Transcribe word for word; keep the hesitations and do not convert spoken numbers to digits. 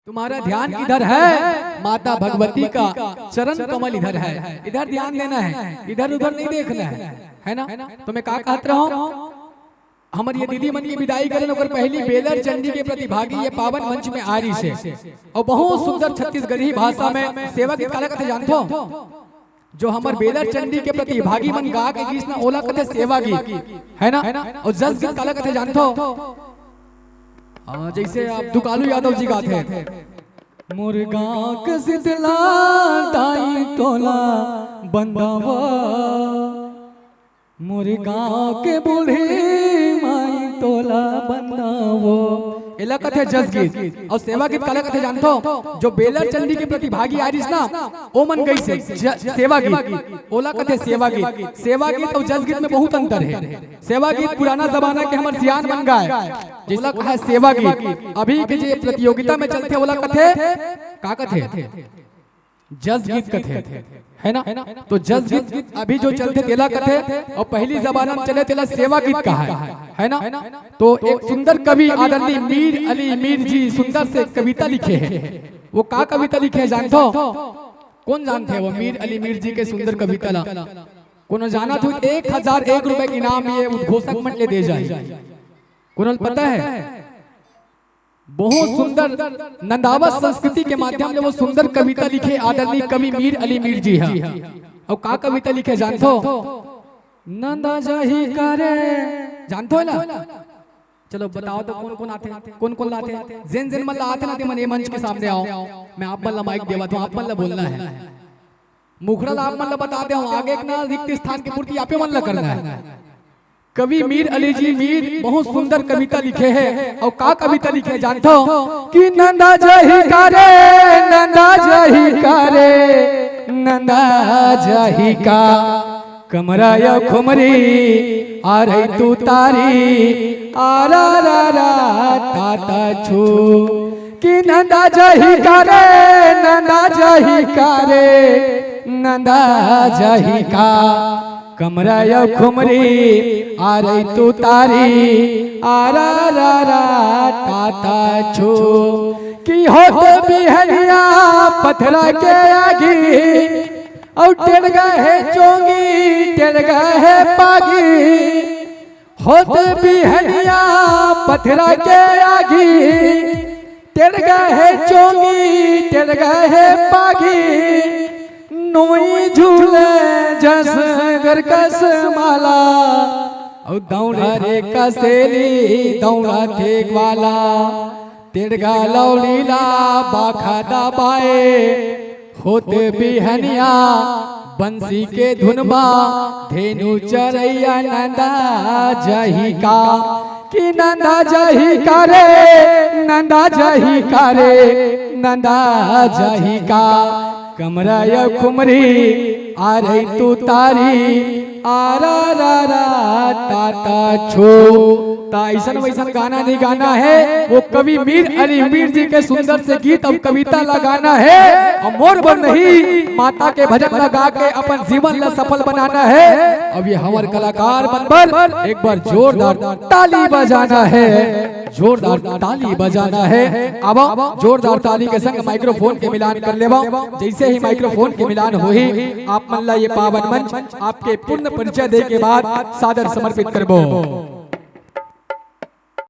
तुम्हारा ध्यान किधर है? माता भगवती का चरण कमल इधर है, इधर ध्यान देना है, इधर उधर नहीं देखना है, है ना? तो मैं का कहत रहूं, हमर ये दीदी मन के विदाई करन, ओकर पहली बेलर चंडी के प्रतिभागी ये पावन मंच में आ रही से, और बहुत सुंदर छत्तीसगढ़ी भाषा में सेवा गीत काला कथे जानथो? जो हमर बेलर चंडी के प्रतिभागी मन गा के गीत ना, ओला कथे सेवा गीत, है ना? और जस गीत काला कथे जानथो? हाँ, जैसे आप दुकालू यादव जी गाथे, मोर गांव के शीतला दाई तोला बंदावा, मोर गांव के बूढ़ी माई तोला बंदावो। एला कथे जस गीत। और सेवा गीत काला कथे जानथो? जो बेलर चंडी के प्रतिभागी आ रिस ना, ओ मन गइसे ज-, सेवा गीत, ओला कथे सेवा गीत। सेवा गीत और जस गीत में बहुत अंतर है। सेवा गीत पुराना जमाना के हमर सियान मन गाए, जेला कहा सेवा गीत। अभी के जे प्रतियोगिता में चलथे, ओला कथे, का कथे? जस गीत कथे, है ना? तो जस गीत अभी जो चलथे, तेला कथे, और पहली जमाना में चले, तेला सेवा गीत कहा है, है ना? तो एक सुंदर कवि आदरणीय मीर अली मीर जी सुंदर से कविता लिखे हैं। वो का कविता लिखे हैं जानथो? कौन जानथे वो मीर अली मीर जी के सुंदर कविता ला? कोनो जानत हो, एक हजार एक रुपए के इनाम ये उद्घोषक मन ले दे जाए। कोनो पता है? बहुत सुंदर नंदावत संस्कृति के माध्यम ले वो सुंदर कविता लिखे आदरणीय कवि मीर अली मीर जी हा। और का कविता लिखे जानथो? नंदा जाही का रे, जानथो एला? चलो बताओ तो कौन कौन आथे, कौन कौन लाथे? जेन जेन मन ला आथे ना, ते मन ये मंच के सामने आओ। मैं आप मन ला माइक देवत हूँ, आप मन ला बोलना है। मुखड़ा ला आप मन ला बता दे हूँ, आगे एक ना रिक्त स्थान की पूर्ति आपे मन ला करना है। कवि मीर अली जी मीर बहुत सुंदर कविता लिखे हैं। और का कविता लिखे जानथो? कि नंदा जाही का रे, नंदा जाही का रे, नंदा जाही का, कमरा या खुमरी आ रही तू तारी, आ रा रा रा ता ता छू। कि नंदा जाही का रे, नंदा जाही का रे, नंदा जाही का, कमरा या खुमरी आ रही तू तारी, आ रा रा रा ता ता छू। कि होत बिहनिया पथरा के आगी, और टेड़गा है चोंगी, टेड़गा है पागी। होत बिहनिया पथरा के आगी, टेड़गा है चोंगी, टेड़गा है पागी। नोई झूले जस गरकस माला, और दौड़ा रे कसेली, दौड़ा थे ग्वाला। टेड़गा लौड़ी ला बाखा दबाए, होत बिहनिया बंसी के धुन मा धेनु चरैया नंदा जाही का, कि नंदा जाही का रे, नंदा जाही का रे, नंदा जाही का, कमरा या खुमरी आ रही तू तारी, आ रा रा रा ता ता छो। ता ऐसन वैसन गाना नहीं गाना है, वो कवि मीर अली मीर जी के सुंदर से गीत और कविता ला गाना है। और मोर बर नहीं, माता के भजन ला गा के अपन जीवन ला सफल बनाना है। अब ये हमर कलाकार मन बर एक बार जोरदार ताली बजाना है, जोरदार ताली बजाना है। अब जोरदार ताली के संग माइक्रोफोन के मिलान कर लेवा। जैसे ही माइक्रोफोन के मिलान होही, आप मन ला ये पावन मंच आपके पूर्ण परिचय दे के बाद सादर समर्पित करबो।